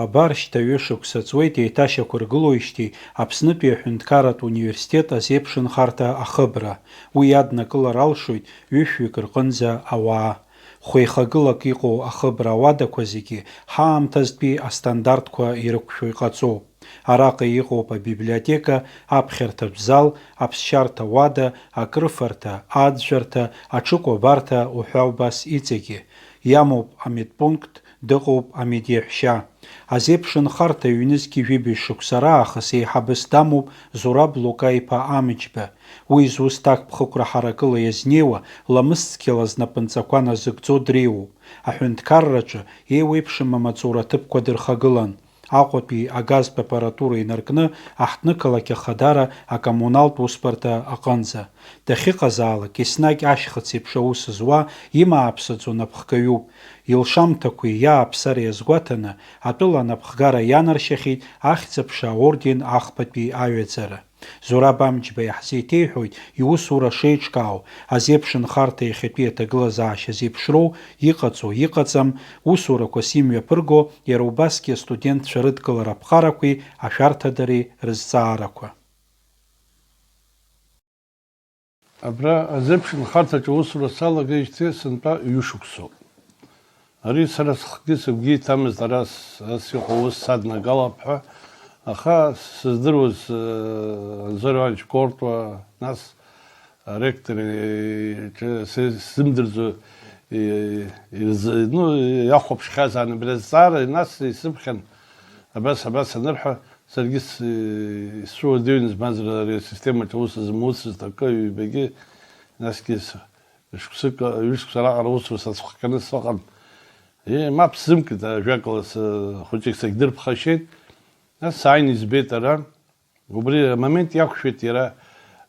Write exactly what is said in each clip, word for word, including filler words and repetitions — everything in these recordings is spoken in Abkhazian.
Абар шьҭа ҩышықәса ҵуеит еиҭашьақәыргылоижьҭеи Аԥснытәи аҳәынҭқарратә университет азеиԥшынхарҭа ахыбра. Уи иаднакылар алшоит ҩышәҩык рҟынӡа ауаа. Хәеихагылак иҟоу ахыбра ауадақәа зегьы ҳаамҭазтәи астандартқәа ирықәшәо иҟаҵоуп. Араҟа иҟоуп абиблиотека, аԥхьарҭатә зал, аԥсшьарҭа уада, акрыфарҭа, аӡәӡәарҭа, аҽыкәабарҭа уҳәа убас иҵегьы. Иамоуп амедпункт, дыҟоуп амедеҳәшьа. Азеиԥшынхарҭа ҩнызқьи жәибжь шықәса раахыс еиҳабыс дамоуп Зураб Лука-иԥа Амҷба. Уи зус ҭакԥхықәра ҳаракыла иазнеиуа, ламысцқьала знапынҵақәа назыгӡо дреиуоуп. Аҳәынҭқарраҿы еиуеиԥшым амаҵура ҭыԥқәа дырхагылан. Аҟәатәи агазтә аппаратура инаркны, аҳҭнықалақь ахадара акоммуналтә усбарҭа аҟынӡа. Дахьыҟазаалак, еснагь ашьхыц еиԥш аус зуа, имааԥсаӡо напхгаҩуп. Илшамҭақәеи иааԥсареи азгәаҭаны, атәыла анапхгара ианаршьахьеит Ахьӡ-аԥша аорден ахԥатәи аҩаӡара. Зураб Амҷба иаҳзеиҭеиҳәоит иусура шеиҿкаау, азеиԥшынхарҭа иахьатәи аҭагылазаашьа зеиԥшроу, иҟаҵоу, иҟаҵам, усурақәас имҩаԥырго, иара убасгьы астудентцәа рыдкылара аԥҟарақәеи ашәарҭадареи рызҵаарақәа. Абра азеиԥшынхарҭаҿы аусура салагеижьҭеи сынтәа ҩышықәсоуп. Ари сара схгьы сыгәгьы иҭамызт, ара с-, ас иҟоу аус саднагалап ҳәа, аха сыздыруаз, э, Анзор Иванович Кортуа, нас аректор, э, ҿы-, сэ-, сзымдырӡо, э, ирзы-, ну, иахәаԥшхьазаан абри азҵаара, нас исыԥхьан, абас, абас анырҳәа, саргьы с-, исцәуадаҩын, избанзар, ари асистемаҿы аус змуцызт акы, ҩбагьы, насгьы с-, Шықәсык, ҩышықәса раҟара усура сацәхҟьаны сыҟан. Е, мап сзымкит, ажәакала, с-, хәыҷык сагьдырԥхашьеит. Нас сааины избеит ара. Убри амомент иақәшәеит иара,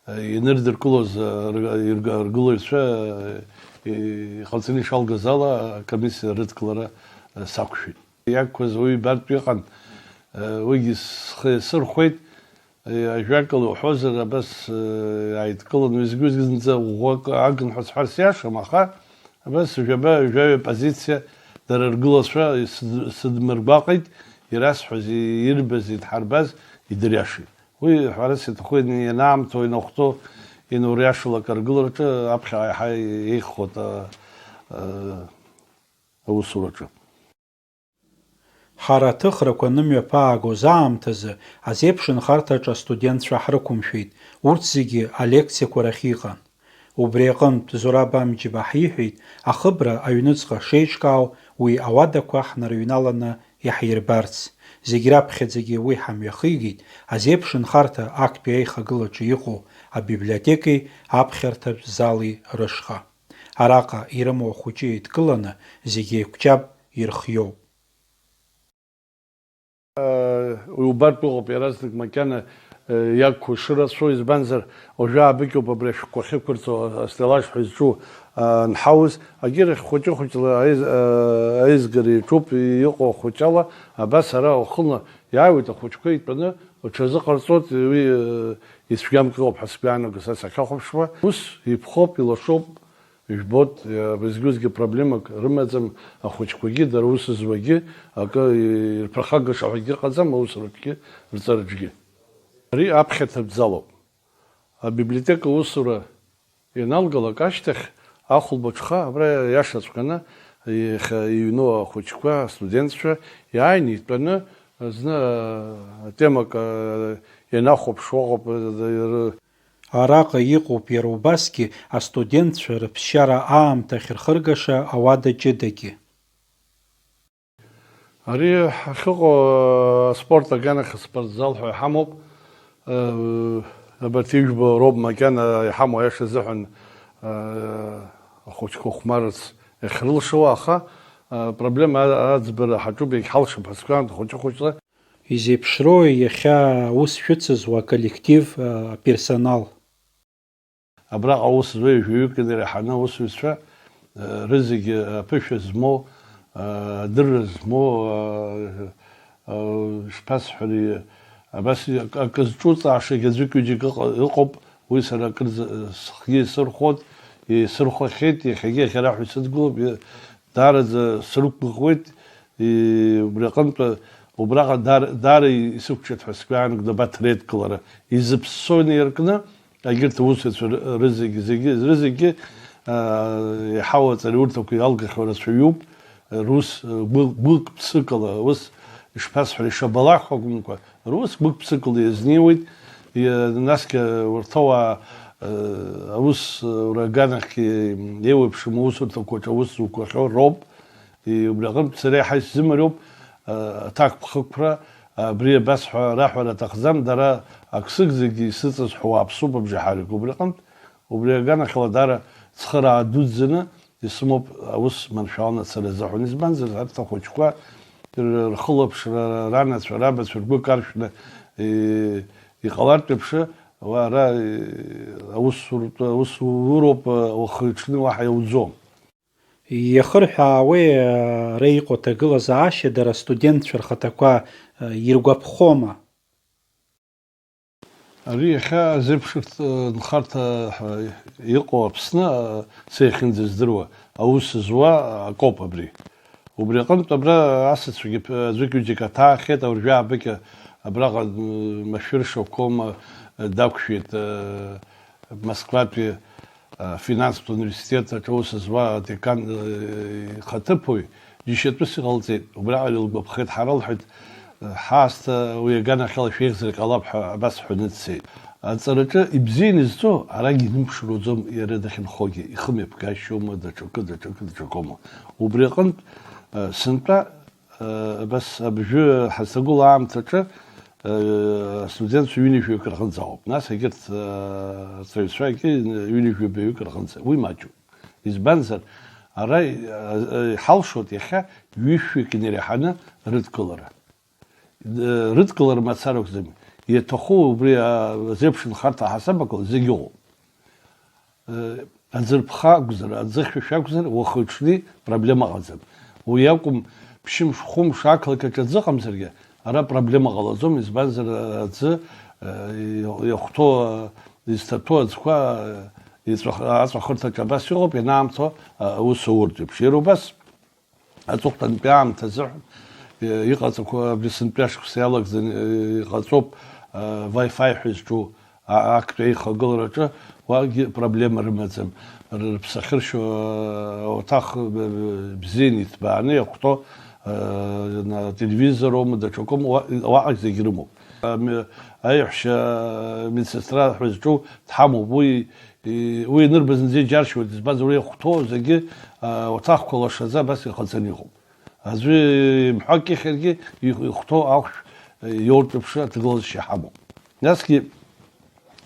э, ианырдыркылоз, э, р-, ирг-, ргылаҩцәа, э, иҟалҵаны ишалгаз ала, акомиссиа рыдкылара, э, сақәшәеит. Иақәыз уаҩы ибартә иҟан, э, уигьы схы иасырхәеит. Ажәакала уҳәозар, абас, э, иааидкылан, уи зегьы-зегьы зынӡа ӷәӷәак агын ҳәа сҳәарц иашам, аха абас жәаба-, жәаҩа позициа дара ргылацәа исыд-, сыдмыргәаҟит, ирасҳәаз, ирбаз, идҳарбаз идыриашеит. Уи ҳәарас иаҭаху иан-, ианаамҭоу, ианахәҭоу, иануриашалак аргылараҿы аԥхьаҟа иаҳа еиӷьхоит, а, а, аусураҿы. Ҳара аҭыхрақәа анымҩаԥаагоз аамҭазы азеиԥшынхарҭаҿы астудентцәа ҳрықәымшәеит, урҭ зегьы алекциақәа рахь иҟан. Убри аҟынтә Зураб Амҷба ҳиҳәеит, ахыбра аҩныҵҟа шеиҿкаау, уи ауадақәа ҳнарыҩналаны иаҳирбарц. Зегь раԥхьаӡагьы уи ҳамҩахигеит азеиԥшынхарҭа актәи аихагылаҿы иҟоу абиблиотекеи аԥхьарҭатә зали рышҟа. Араҟа ирымоу ахәыҷы еидкыланы зегь еиқәҷаб, ирхиоуп. Уи убартә ыҟоуп, иаразнак макьана, э, иагқәоу шырацәоу, избанзар, уажәы аабыкьоуп абри ашәҟәқәа ахьықәырҵо, астеллаж ҳәа изҿу, а, анҳауз, агьырахь хәыҷы-хәыҷла аиз-, а, аизгара иаҿуп, иҟоу ахәыҷала, абас ара уахынла иааиуеит ахәыҷқәа итәаны, рҽазыҟарҵоит, уи, э, ицәгьамкыроуп ҳәа сгәы иаанагоит, са сахьахәаԥшуа. Ус иԥхоуп, илашоуп. Ижәбоит, иа-, абызгьы-узгьы проблемак рымаӡам, ахәыҷқәагьы, дара аус зуагьы, акы ирԥырхагаша ҳәагьы ыҟаӡам, аусураҿгьы, рҵараҿгьы. Ари аԥхьаҭатә залоуп. Абиблиотека аусура ианалгалак ашьҭахь, ахәылбыҽха, абра иашаҵәҟьаны, иахьа иҩноу ахәыҷқәа, астудентцәа, иааины итәаны, зны, атемак, ианахәаԥшуа ыҟоуп, Араҟа иҟоуп иара убасгьы астудентцәа рыԥсшьара аамҭа ахьырхыргаша ауада ҷыдагьы. Ари ҳахьыҟоу аспорт аганахь аспортзал ҳәа иҳамоуп. Абарҭ ижәбо роуп макьана иҳамоу аиаша азыҳәан ахәыҷқәа хәмарырц иахьрылшауа, аха проблема аӡбара ҳаҿуп, иагьҳалшап ҳәа сгәаанагоит хәыҷы-хәыҷла. Изеиԥшрои иахьа аус шәыцызуа аколлектив, а, аперсонал? Абраҟа аус зуеи жәаҩык инареиҳаны аусзуҩцәа, а, рызегьы аԥышәа змоу, а, адырра змоу, а, а, ишԥасҳәари, абас акы, акы зҿуҵаашагь аӡәык-ҩыџьак ыҟа-, ыҟоуп, уи сара акырӡа схгьы исырхәоит, исырхәахьеит, иахьагьы иахьа раҳәа исыдгылоуп, и-, Даараӡа срықәгәыӷуеит, и-, убри аҟынтә Убраҟа дар-, даара исықәҿиеит ҳәа сгәы иаанагоит абарҭ реидкылара. Изыԥссо инаркны, егьырҭ аусуцәа ры-, рызегьы, зегьы, рызегьы, аа, еиҳау аҵараиурҭақәа иалгахьоу рацәаҩуп. Рус, гәы-, гәык-ԥсыкала, ус ишԥасҳәари, ишабалахо акәымкәа, рус гәык-ԥсыкала иазнеиуеит. Иа-, насгьы урҭ ауаа, э, аус, э, ура аганахьгьы еиуеиԥшым аусурҭақәаҿы аус зуқәахьоу роуп. И-, убри аҟынтә сара еиҳа исзымариоуп, э, аҭакԥхықәра, абри абасҳәа раҳәара аҭахӡам, дара аксык зегьы исыҵазҳәо уааԥсоуп абжеиҳарак. Убри аҟынтә, убри аганахьала даара цхыраа дуӡӡаны исымоуп аус маншәаланы ацара азыҳәан. Избанзар, арҭ ахәыҷқәа р-, рхылаԥшра, ранацәа, рабацәа ргәы каршәны, и-, иҟалартә еиԥш, уа ара, и-, аусуртә, аусуроуп, уахи-ҽни уаҳа иауӡом. Иахырҳәаауеи ара иҟоу аҭагылазаашьа дара астудентцәа рхаҭақәа, э, иргәаԥхома? Ари иахьа азеиԥшырҭ-, нхарҭа ҳәа иҟоу Аԥсны, а, са иахьынӡаздыруа аус зуа акоуп абри. Убри аҟынтә абра асасцәагьы п-, аӡәык-ҩыџьак аҭаахьеит, ауаржәы аабыкьа абраҟа, м, машәыршақәоума, дақәшәеит, а, Москватәи афинанстә университет аҿы аус зуа адекан, э, ихаҭыԥуаҩ џьашьатәыс иҟалҵеит, убраҟа илгәаԥхеит, ҳара лҳәеит, ҳаасҭа уи аганахьала шәеихьзар ҟалап ҳәа абас ҳәаны дцеит. Аҵараҿы ибзианы изҵо арагь инымԥшыруаӡом иара дахьынхогьы, ихымҩаԥгашьоума, даҽакы, даҽакы, даҽакоума. Убри аҟынтә, э, сынтәа Абас абжьы ҳазҭагылоу аамҭаҿы, астудентцәа ҩынҩажәаҩык рҟынӡа ауп. Нас егьырҭ арҵаҩцәагьы ҩынҩажәаҩык рҟынӡа. Уи маҷуп. Избанзар, ара иҳалшоит иахьа ҩышәҩык инареиҳаны рыдкылара. Рыдкылара мацара акәӡам. Иаҭаху убри азеиԥш нхарҭа ҳасаб акала зегьы ыҟоуп. Аӡырԥха акәзар, аӡыхьшәашәа акәзар, уахи-ҽни проблема ыҟаӡам. Уи акәым, ԥшьымш-хәымш ақалақь аҿы аӡы ыҟамзаргьы, ара проблема ҟалаӡом, избанзар, аӡы, э, иахәҭоу, э, изҭаҭәу аӡқәа, э, иҵәах-, аҵәахырҭаҿы абас иҟоуп, ианаамҭоу, э, аус ауртә еиԥш. Иара убас, Аҵыхәтәантәи аамҭа азыҳәан, э, иҟаҵақәоу абри сынтәа ашықәса иалагӡаны, э, иҟаҵоуп, э, Wi-Fi ҳәа изҿу а-, актәи аихагылараҿы, уагьы проблема рымаӡам. Р-, рыԥсахьыршьо, э, ауаҭах, э, бзианы иҭбааны иахәҭоу, э, на-, телевизор аума, даҽакоума, уа-, уаҟагь зегь рымоуп. Ами-, аиҳәшьа, э, медсестра ҳәа зҿу дҳамоуп, уи И, уи анырба зынӡа иџьаршьоит, избанзар, уи иахәҭоу зегьы, а, уаҭахқәа лашаӡа абас иҟаҵаны иҟоуп. Аӡәы имҳәакәа ихьыргьы, их-, ихәҭоу ахәшә, э, иоуртә еиԥш аҭагылазаашьа ҳамоуп. Насгьы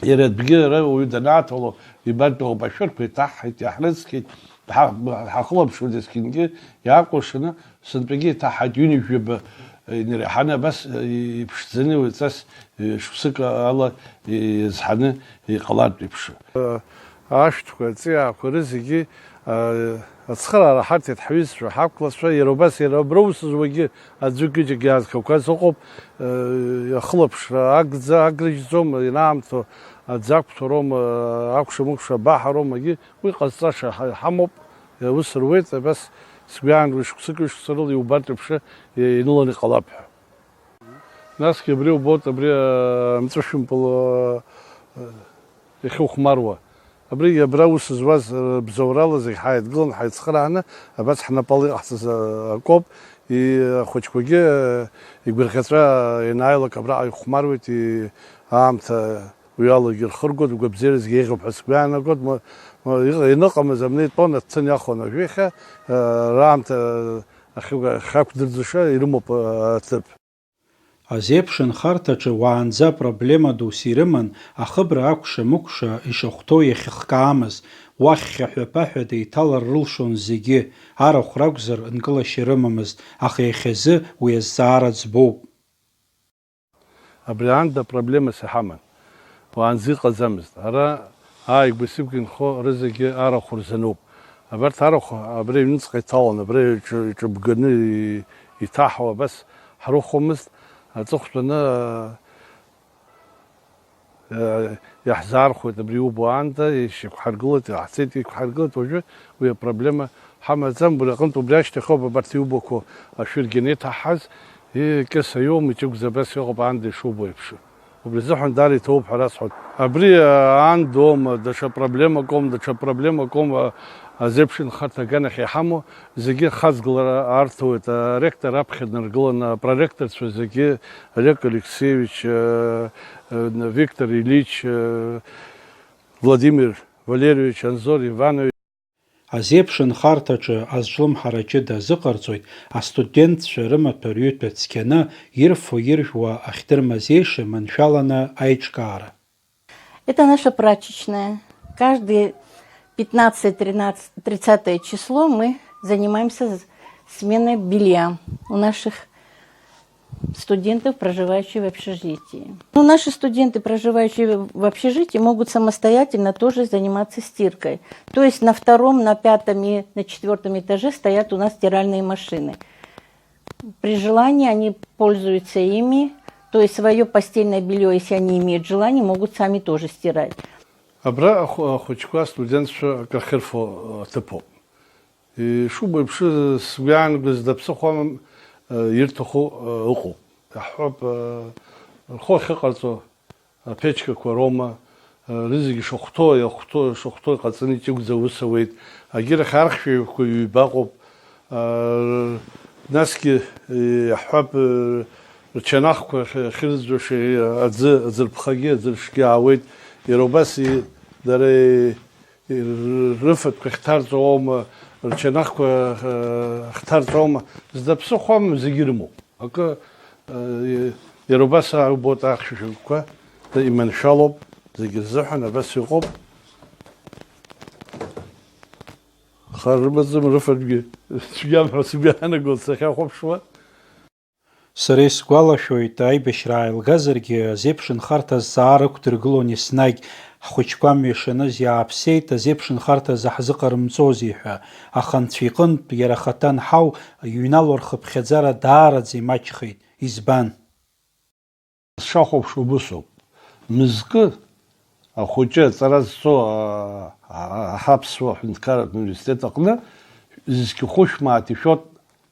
иара атәгьы ара уаҩы данааҭало, ибартә иҟоуп ашәырқәа, иҭаҳҳаит, иаҳрыцқьеит, ҳа-, ҳахылаԥшуеит есқьынгьы, иаакәыршаны, Сынтәагьы иҭаҳҳаит ҩынҩажәаба, э, инареиҳаны абас, э, иԥшӡаны уаҩҵас, э, шықәсык ала, э, иазҳаны иҟалартә еиԥш. Ашәҭқәа, аҵиаақәа рызегьы, э, ацхыраара ҳарҭеит ҳҩызцәа, ҳақәлацәа, иара убас, иара абра аус зуагьы аӡәык-ҩыџьак иаазгақәаз ыҟоуп, э, ахылаԥшра агӡа агрыжьӡом, ианаамҭоу аӡы ақәҭәароума, акәша-мыкәша абаҳароумагьы, уи ҟазҵаша ҳа-, ҳамоуп, ус руеит, абас Сгәы иаанагоит, шықәсык-ҩышықәса рыла иубартә еиԥш, иа-, иныланы иҟалап ҳәа. Насгьы абри убоит, абри, а, амҵәышәымпыл, а, иахьыхәмаруа. Абригьы абра аус зуаз, а, бзоурала зегь ҳаидгылан, ҳаицхырааны, абас ҳнапала иҟаҳҵаз, а, акоуп. И-, ахәыҷқәагьы, а, игәырӷьаҵәа ианааилак абраҟа ихәмаруеит, и-, аамҭа Уи алагьы рхыргоит, ргәабзиаразгьы еиӷьуп ҳәа сгәы иаанагоит. Ма, ма, иҟ-, ианыҟамыз абни атәон ацын иахәон, уажәы иахьа, э, раамҭа, э, ахьы-, ахьақәдырӡыша ирымоуп, э, аҭыԥ. Азеиԥш нхарҭаҿы уаанӡа проблема дус ирыман, ахыбра акәша-мыкәша ишахәҭоу иахьыхкаамыз, уахь хьаҳәа-ԥаҳәа деиҭалар рылшон зегьы, арахә ракәзар, нкылашьа рымамызт, аха иахьазы уи азҵаара ӡбоуп. Абри аанда проблемас иҳаман. Уаанӡа иҟаӡамызт. Ара ааигәа-сигәа инхо рызегьы арахә рзануп. Абарҭ арахә абри аҩныҵҟа иҭалон, абри иҿы-, иҿыбганы и-, иҭаҳауа абас ҳрыхәомызт. Аҵыхәтәаны, э, иаҳзаархәеит абри иубо аанда, ишьақәҳаргылеит, иҟаҳҵеит, иқәҳаргылеит, уажәы уи апроблема ҳамаӡам, убри аҟынтә убри ашьҭахьоуп абарҭ иубақәоу ашәыргьаны иҭаҳҳаз, Икьыса иоума, иҷыгәӡа абас иҟоуп аанда ишубо еиԥш. Убри азыҳәан даара иҭоуп ҳәа расҳәоит. Абри, а, аандоума, даҽа проблемак аума, даҽа проблемак аума, азеиԥш нхарҭа аганахь иҳамоу, зегьы хаҵгылара арҭоит. Аректор аԥхьа днаргыланы, апроректорцәа зегьы, Олег Алексеевич, э, э, Виктор Ильич, э, Владимир Валерьевич, Анзор Иванович. Азеиԥш нхарҭаҿы азҿлымҳара ҷыда азыҟарҵоит астудентцәа рымаҭәа рҩытәа цқьаны, ирфо-иржәуа ахьдырмазеиша маншәаланы аиҿкаара. Это наша прачечная. Каждые пятнадцатое, тринадцатое, тридцатое число мы занимаемся с-, сменой белья у наших студентов, проживающих в общежитии. Ну, наши студенты, проживающие в общежитии, могут самостоятельно тоже заниматься стиркой. То есть на втором, на пятом и на четвёртом этаже стоят у нас стиральные машины. При желании они пользуются ими, то есть своё постельное бельё, если они имеют желание, могут сами тоже стирать. Абра ахә-, ахәыҷқәа, астудентцәа акы ахьырфо, э, ҭыԥуп. Ишубо еиԥш, сгәы иаанагоз, зда ԥсыхәа амам, э, ирҭаху, э, ыҟоуп. Иаҳҳәап, э, рхы ахьыҟарҵо, аԥечкақәа роума, э, рызегьы шахәҭоу, иахәҭоу, шахәҭоу иҟаҵаны иҷыгәӡа аус ауеит. Агьырахь архьшәаҩқәа ҩба ыҟоуп. Э, насгьы, э, иаҳҳәап, э, рчанахқәа ахь-, ахьырӡуаша, э, аӡы, аӡырԥхагьы, аӡыршгьы аауеит. Иара убас и-, дара, э, рыфатәқәа хьҭарҵоума, рчанахқәа, э, хьҭарҵоума, зда ԥсыхәам, зегьы ирымоуп. Акы, э, иара убас аубоит ахьшәашәақәа, иманшәалоуп, зегьы рзыҳәан абас иҟоуп. Хар рымаӡам рыфатәгьы, цәгьам ҳәа сгәы иаанагоит сахьахәаԥшуа. Сара исгәалашәоит, аибашьра ааилгазаргьы, азеиԥш нхарҭа азҵаара ықәдыргылон еснагь, ҳхәыҷқәа мҩа шаныз иааԥсеит, азеиԥш нхарҭа заҳзыҟарымҵозеи ҳәа, аха Анцәа иҟынтә, иара ахаҭа анҳау, иҩналоу рхыԥхьаӡара даараӡа имаҷхеит. Избан? Сшахәаԥшуа убысоуп. Мызкы ахәыҷы аҵара зцо, а, а, ҳаԥсуа ҳәынҭқарратә университет аҟны зқьы хәышә мааҭ ишәот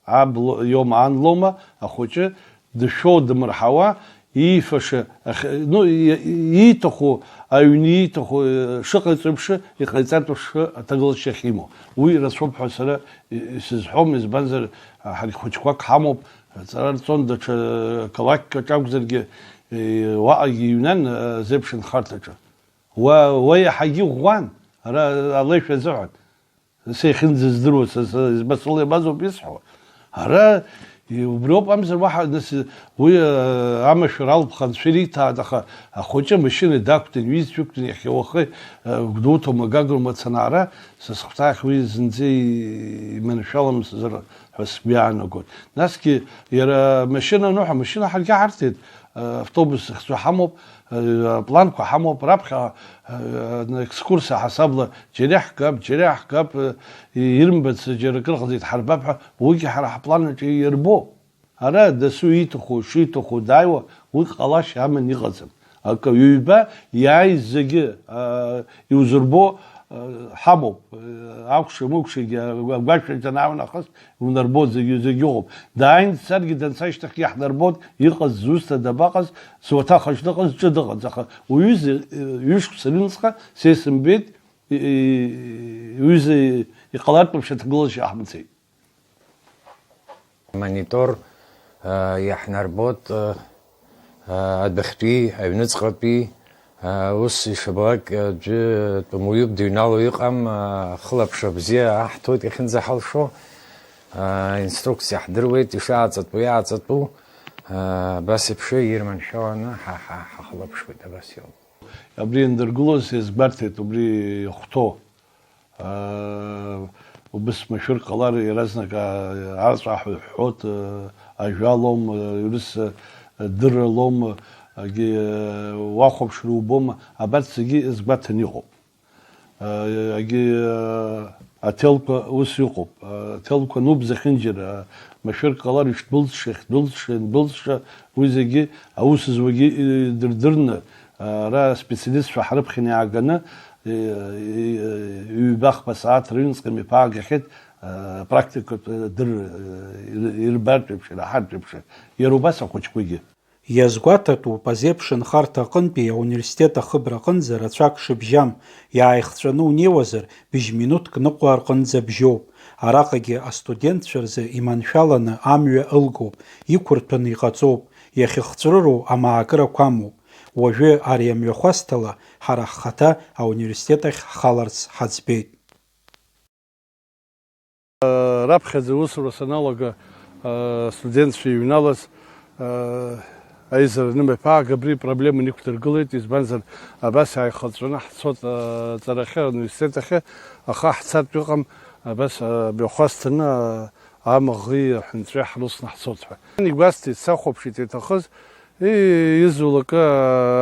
аб-, ло-, иома, ан лома, ахәыҷы дышәо, дымырҳауа, иифаша, ахь-, ну, и-, и-, ииҭаху, аҩны ииҭаху, э, шыҟаиҵо еиԥш, иҟаиҵартә еиԥш аҭагылазшьа ахьимоу. Уи рацәоуп ҳәа сара и-, исызҳәом, избанзар, ҳаргь хәыҷқәак ҳамоуп, аҵара рҵон даҽа, э, қалақьк аҿы акәзаргьы, э, уаҟагьы иҩнан, э, азеиԥш нхарҭаҿы. Уа, уа иаҳагьы ӷәӷәан, ара алеишәа азыҳәан. Са иахьынӡаздыруа, са, са, изба сыла иабазоуп исҳәо. Ара, и-, убриоуп амзар уаҳа, нас, уи, э, амашәыр алԥха анцәа ириҭааит, аха ахәыҷы амашьына дақәтәан, иҩызцәа ықәтәан, иахьа уахи, э, гәдоуҭоума, гагроума цаны ара, са сыхәҭаахь уи зынӡа и-, иманшәаламзар ҳәа сгәы иаанагоит. Насгьы иара амашьына аныҳәа, амашьына ҳаргьы ҳарҭеит, э, автобус захьӡу ҳамоуп, э, апланқәа ҳамоуп, раԥхьа, э, экскурсиа ҳасабла џьара иаҳгап, џьара иаҳгап, э, ирымбац џьара акыр ҟаҵеит ҳарбап ҳәа, уигьы ҳара ҳплан аҿы иарбоуп. Ара дасу ииҭаху, шиҭаху дааиуа, уи ҟалашьа аман иҟаӡам. Акы, ҩба иааиз зегьы, аа, иузырбо, аа, ҳамоуп. Акәша-мыкәшагьы агәашәаҿ данааунахыс унарбоит, зегьы, зегьы ыҟоуп. Дааин дцаргьы данца ашьҭахьгьы иаҳнарбоит, иҟаз зусҭа дабаҟаз, зуаҭах аҿы дыҟаз, ҿы дыҟаӡам. Аха уҩыза, ҩышықәса рыҩныҵҟа са исымбеит, и-, и-, уҩыза иҟалартә еиԥш аҭагылазшьа ҳамцеит. Амонитор, а, иаҳнарбоит, а, а, адәахьтәи, аҩныҵҟатәи, а, ус ишабалак, а, аӡәы тәымуаҩуп дыҩнало иҟам, а, ахылаԥшра бзиа аҳҭоит иахьынӡаҳалшо, а, инструкциа ҳдыруеит, ишааҵатәу, иааҵатәу, а, абас еиԥш ирманшәаланы ҳа-, ҳа-, ҳахылаԥшуеит, абас иоуп. Абри иандыргылоз иазгәарҭеит, убри иахәҭоу. Аа, убыс машәырк ҟалар, иаразнак, аа, арҵәааҳәа иҳәҳәоит, аа, ажәа лоума, аа, иурыс, аа, дырра лоума, агьи, аа, уахәаԥшыр убома, абарҭ зегьы иазгәаҭаны иҟоуп. Аа, агьи, аа, аҭелқәа ус иҟоуп. Аа, аҭелқәа ануп зехьынџьара, аа, машәырк ҟалар ишдәылҵша, иахьдәылҵша, иандәылҵша, уи зегьы аус зуагьы идырдырны, Ара аспециалистцәа ҳрыԥхьаны иааганы, ҩба-хԥа сааҭ рыҩнуҵҟа имҩаԥаагахьеит, Апрактикатә дыр-, ирбартә еиԥш, ираҳартә еиԥш, иара убас ахәыҷқәагьы. Иазгәаҭатәуп, азеиԥш нхарҭа аҟынтәи ауниверситет ахыбра аҟынӡа рацәак шыбжьам, иааихҵәаны унеиуазар, быжь минуҭк ныҟәа рҟынӡа бжьоуп. Араҟагьы астудентцәа рзы иманшәаланы амҩа ылгоуп, иқәырҭәаны иҟаҵоуп, иахьыхҵәрыроу амаакырақәа амоуп. Уажәы ари амҩахәасҭала ҳара ҳхаҭа ауниверситет ахь ҳхаларц ҳаӡбеит. Раԥхьаӡа аусура саналага, студентцәа иҩналаз, аизара анымҩаԥаага, абри проблема инықәдыргылеит, избанзар, абас иааихаҵәаны ҳцот аҵарахьы, ауниверситет ахьы, аха ҳцартә иҟам, абас амҩахәасҭаны, амаӷи аҳәынҵәеи ҳрылсны ҳцот ҳәа. Игәасҭеит, сахәаԥшит иҭахыз, Изулакы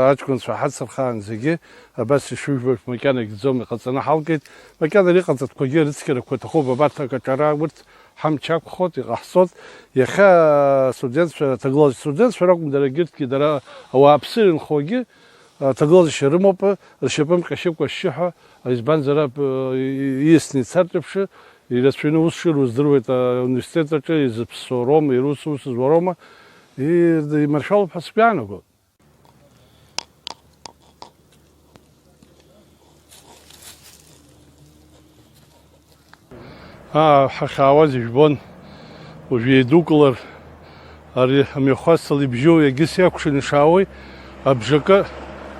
аҷкәынцәа ҳацырхаанӡагьы абас ишыжәбо макьана икӡом, иҟаҵаны ҳалгеит. Макьана иҟаҵатәқәагьы рыцқьарақәа ҭахуп, абарҭ акаҿара урҭ ҳамч ақәхоит, иҟаҳҵоит. Иахьа астудентцәа, аҭагылазаашьа студентцәа ракәым, дара егьырҭгьы, дара ауааԥсыра инхогьы, аҭагылазаашьа рымоуп, ршьапы мҟьашьыкәа ашьшьыҳәа, избанзар, аб-, и-, и-, ииасны ицартә еиԥш, ирацәаҩны аус шыруа здыруеит, ауниверситет аҿы изыԥссоу роума, ирус ус зуа роума, и-, иманшәалоуп ҳәа сгәы иаанагоит. Аа, ҳахьаауаз ижәбон, уажә еидукылар, ари амҩахәасҭала ибжьоу иагьыс иакәшаны ишаауеи, абжакы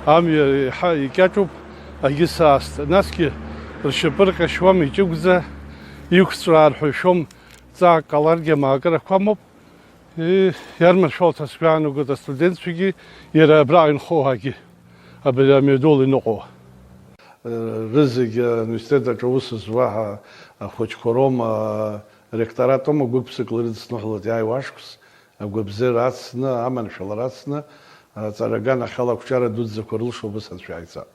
амҩа еиҳа икьаҿуп, агьыс аасҭа. Насгьы ршьапы рҟьашьуам, иҷыгәӡа, иқәҵәраар ҳәа ишәом, ҵаак ҟаларгьы амаакырақәа амоуп. Ии, иарманшәалоит ҳәа сгәы иаанагоит астудентцәагьы, иара абраҟа инхоу ҳәагьы, абри амҩадуала иныҟәо. Рызегь ауниверситет аҿы аус зуа ҳа-, ахәыҷқәа роума, аректорат аума гәык-ԥсыкла ирыдысныҳәалоит иааиуа ашықәс, агәабзиара ацны, аманшәалара ацны, аҵара аганахьала ақәҿиара дуӡӡақәа рылшо убыс анцәа иааиҵап.